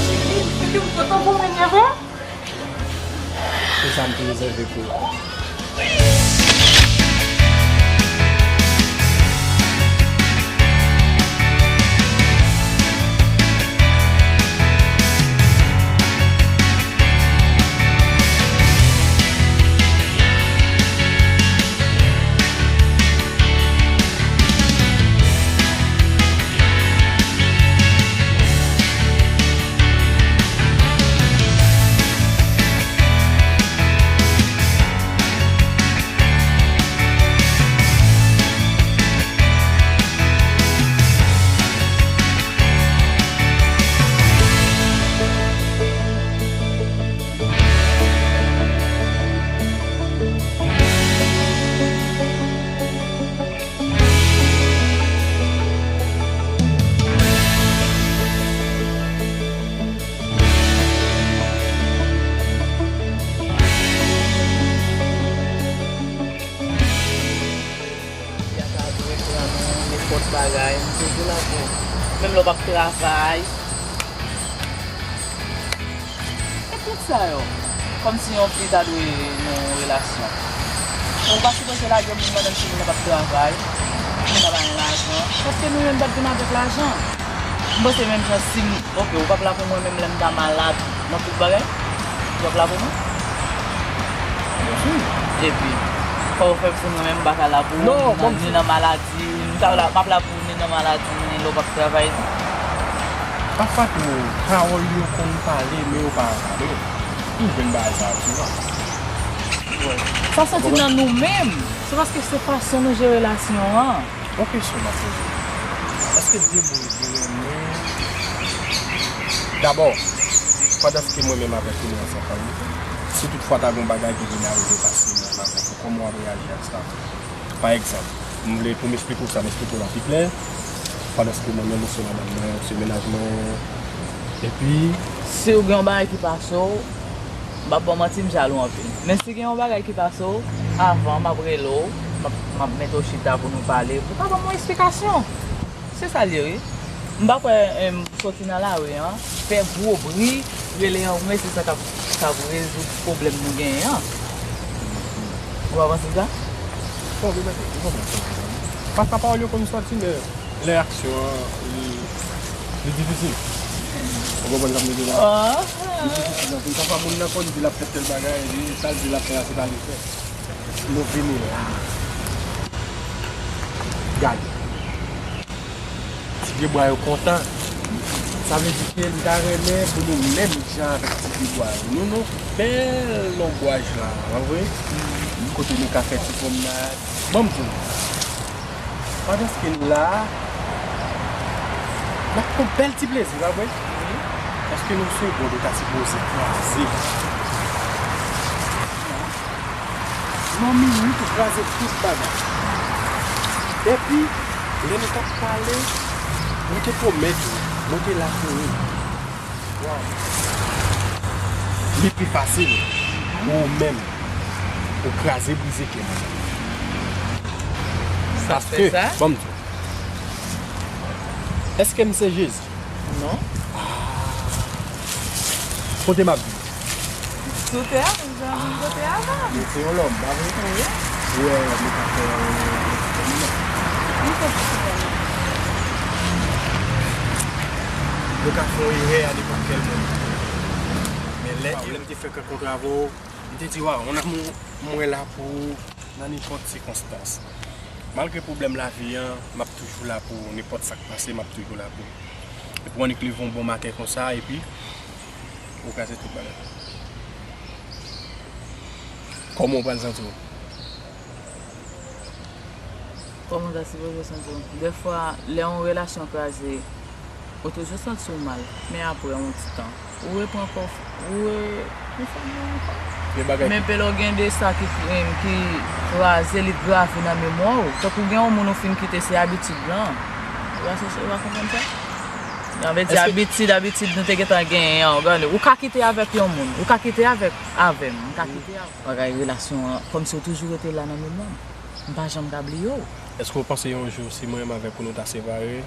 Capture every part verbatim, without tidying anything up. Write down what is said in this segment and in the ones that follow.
Chiki, Chiki, ou kontan pou mwen, nève? Se sa m te rezève pou ou. Fi a ka dwe pran nou nenpòt bagay, m toujou la pou ou. Menm lè w p ap travay. E tout sa yo, kòmsi yon fi ta dwe nan yon relasyon. Ou pa sipoze lage moun nan menm si moun nan p ap travay, moun nan pa gen lajan, paske nou menm pa t vin avèk lajan. M panse menm jan si m, oke, ou p ap la pou mwen menm lè m ta malad nan tout bagay? Ou p ap la pou mwen? Byen si. Epi, kòman w fè pou mwen menm m pa ka la pou ou, ni nan, ni nan maladi, m ta la, m ap la pou ou ni nan maladi, ni lè w p ap travay? Pafwa tou, pawòl yo konn pale, men yo pa angaje. M jwenn bagay sa a souvan. Sa soti nan nou menm. Se paske se fason nou jere relasyon an. Yon kesyon m ap poze. Èske de moun ki renmen, dabò, pandan ke mwen menm avèk ou nou ansanm, si toutfwa ta gen yon bagay ki vin arive pase mwen menm avèk ou, kòman w ap reyaji ak sa? Pa egzanp, m vle pou m esplike w sa, m esplike w la pi klè, pandan ke mwen menm ou se madanm mwen, ou se mennaj mwen, epi si w gen yon bagay ki pase w, m p ap ba w manti, m jalou anpil. Men si gen yon bagay ki pase w, avan m ap rele w, m ap, m ap mete w chita pou nou pale, pou w ka ban m yon esplikasyon. Se sa l ye, wi. M pa kwè, em, soti nan lari an, fè gwo bri, rele anmwe, se sa k ap, k ap rezoud pwoblèm nou genyen an. Ou pa panse sa? Bon, wi, mèsi. Ou konprann sa. Pafwa pawòl yo konn sòti, men lè aksyon an, li, li difisil. Ou konprann sa m vle di la? Ah. Li difisil anpil. Pafwa moun nan konn di l ap fè tèl bagay, li, sa l di l ap fè a, se pa li fè. Nou vini la. Gade. Ti pye bwa yo kontan. Sa vle di ke m ta renmen pou nou menm jan avèk ti pye bwa yo. Nou, nou bèl lonbraj la, pa vre? Kote nou ka fè ti pwomnad. Ban m di nou. Pandan ke nou la a, n ap pran bèl ti plezi, pa vre? Paske nan yon segonn, ou ta sipoze kraze. Nan minit, ou kraze tout bagay. Epi, lè nou t ap pale, ou te pwomèt ou, mwen te la pou ou. Waw. Li pi fasil pou ou menm, ou kraze brize ke mwen. Paske, ban m di w, èske m se Jezi? Non. Ah. Kote m ap viv? Sou tè a, men jan vin kote a la. Men se yon lòm, pa vre? Wi. Ou wè, nou ka fè yon, nou ka fè yon erè a nenpòt kèl moman. Men lè, lè m te fèk rankontre avè w, m te di, waw, yon amou, mwen la pou ou nan nenpòt sikonstans. Malgre pwoblèm lavi an, m ap toujou la pou ou. Nenpòt sa k pase, m ap toujou la pou ou. Epi w annik leve yon bon maten konsa, epi ou kraze tout bagay. Kòman w pral santi w? Kòman w ta sipoze santi w? Dèfwa, lè yon relasyon kraze, ou toujou santi w mal. Men apre yon ti tan, ou repran kò w, ou re-, ou fè byen ankò. Men pe lè w gen de sa ki, ki kraze, li grave nan memwa w. Tankou gen yon moun ou fin kite, se abitid lan. Ou pa, ou pa konprann sa? Sa vle di abitid, abitid nou te gentan genyen an, gade, ou ka kite avèk yon moun, ou ka kite avèk, avè m, m ka kite avè w. Bagay relasyon an, kòmsi w toujou rete la nan memwa m. M pa janm ka bliye w. Èske w panse yon jou, si mwen menm avèk ou nou ta separe,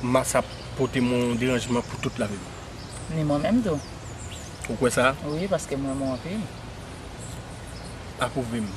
m a sa pote m yon deranjman pou tout lavi m? Ni mwen menm tou. Ou kwè sa? Wi, paske m renmen w anpil. Apwouve m.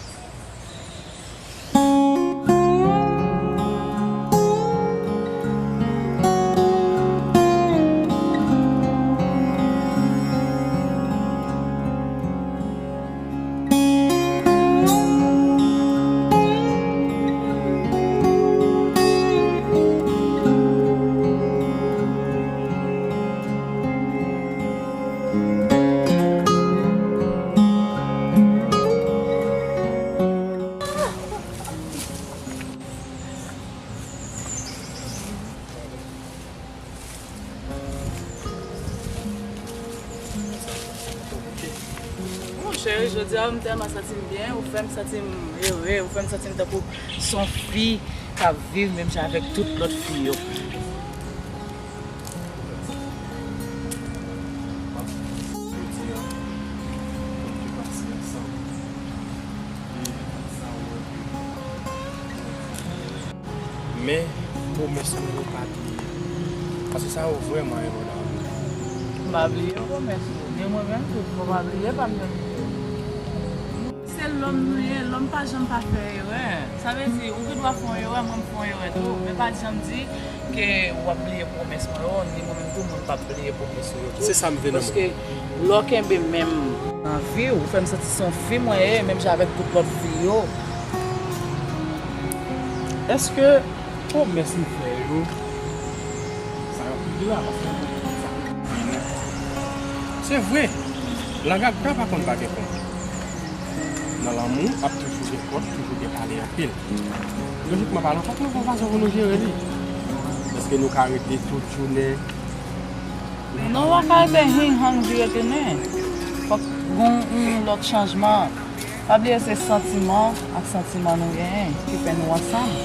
Bon, cheri, jodi a m tèlman santi m byen, ou fè m santi m ere, ou fè m santi m tankou s on fi k ap viv menm jan avèk tout lòt fi yo. Men, pwomès mwen yo pa bliye. Paske sa yo vrèman enpòtan. M pa bliye pwomès ou. Ni mwen menm tou, fò w pa bliye pa m yo. Se lòm nou ye, lòm pa janm pa fè erè. Sa vle di, ou gen dwa fè yon erè, mwen m fè yon erè tou. Men pa janm di ke w ap bliye pwomès mwen yo, ni mwen menm tou, mwen p ap bliye pwomès ou yo tou. Se sa m vle nan mwen. Paske lè w kenbe men m nan vi w, ou fè m santi se yon fi mwen ye, menm jan avèk tout lòt fi yo. Èske pwomès m fè yo, sa yo ap bliye a, paske sa se vre. Langaj pa konn pa gen kont. Nan lanmou, ap toujou gen kont, toujou gen pale anpil. Lojikman palan, fòk nou fè yon fason pou nou jere li. Èske nou ka rete tout jounen? Non, w pa ka rete hing hang vire tounen. Fòk gon yon lòt chanjman. Pa bliye se santiman ak santiman nou genyen ki fè nou ansanm.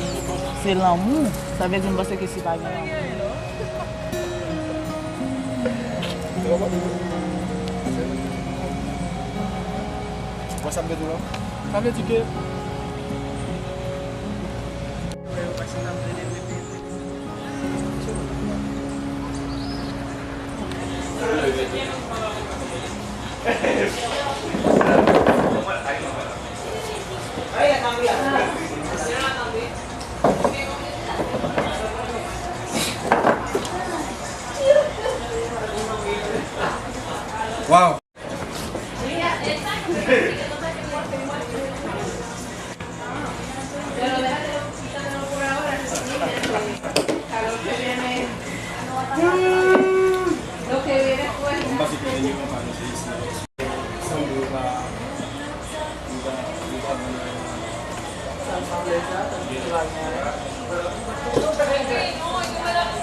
Se lanmou. Sa vle di m panse ke si pa gen lanmou. Wè sa m te di w la? Sa vle di ke Wow.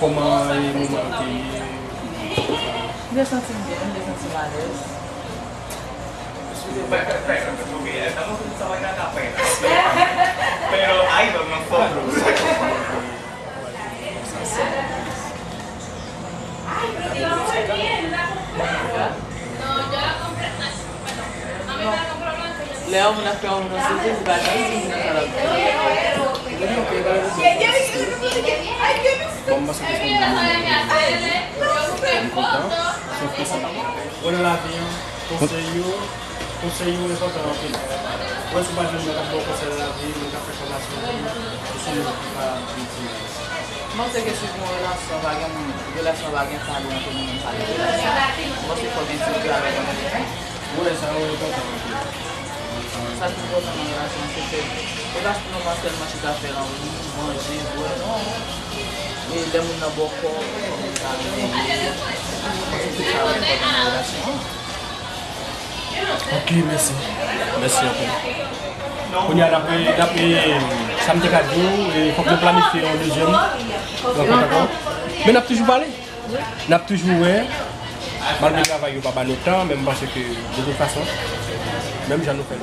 Kòman e moman an te ye? M te santi m byen, m te santi m alèz. Pero ay, no, no, no. Lè yon moun ap fè yon moun ansyete, se pa jan di moun nan sa l ap fè. Bon, m panse ke se yon moun ki, ki kontan, se yon konsèy. Bon, nan lavi an, konsèy yo, konsèy yo enpòtan anpil. Ou wè, si w pa jwenn moun k ap ba w konsèy nan lavi, moun k ap fè fòmasyon pou ou, se sou moun ki pa itil. M panse ke si pou yon relasyon pa gen moun, relasyon pa gen pale ant moun, pa gen relasyon. M panse fò gen ti dyalòg ant moun yo. Wi, sa yo enpòtan anpil. Sa ki enpòtan nan relasyon, se ke e pa sèlman chita fè lanmou, manje, bwè, non. E lè moun nan ba w kò, fò moun sa veye. M panse se sa yo enpòtan nan relasyon an. Ok, mèsi. Mèsi anpil. Kounye a, dapre, dapre sa m te ka di w, e, fòk nou planifye yon dezyèm rankont ankò. Men n ap toujou pale. N ap toujou wè. Malgre travay yo pa ba nou tan, men m panse ke, de tout fason, menm jan nou fè l.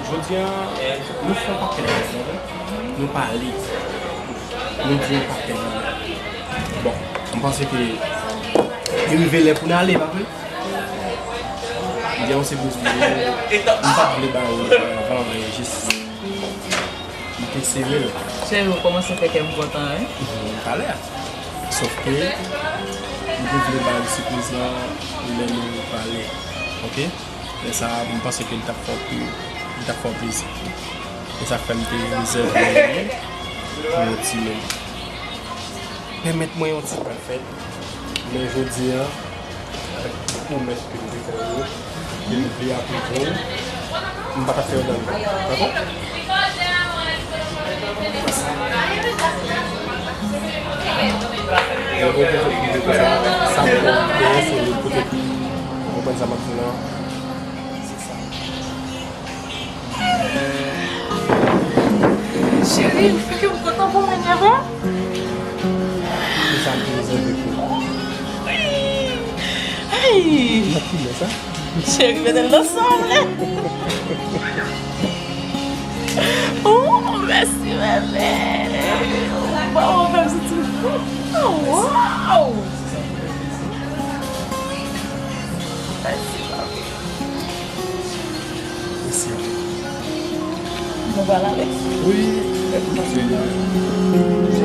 Jodi a, nou fè yon pakèt bagay, nou pale. Nou di yon pakèt bagay. Bon, m panse ke li rive lè pou n ale, pa vre? M gen yon sipriz pou ou. M pa t vle ba ou li avan, men jis m te sere l. Cheri, ou kòmanse fè kè m kontan, wi. Talè a. Sòf ke m te vle ba ou sipriz lan lè nou pale. Oke? Lè sa a, m panse ke li t ap fè w pi, li t ap fè w plezi. E sa k fè m te rezève li pou yon ti moman. Pèmèt mwen yon ti pral fèt, men jodi a, avèk tout pwomès ke m te fè yo, ke m vle aplike yo, m pa t ap fè yo nan men w. Dakò? Mwen kontan fè m vle konsa, sa m konn se li kote. Ou konprann sa m ap di w lan? Cheri, ou fè kè m kontan pou mwen avan. Kisa m te rezève pou ou? Ay! Nan kilè sa? Cheri, mete l nan san vle. Oh, mèsi, bebe. Waw, mèsi, ti. Oh, waw. Mèsi, bebe. Mèsi anpil. Nou pral ale? Wi, mèt pase.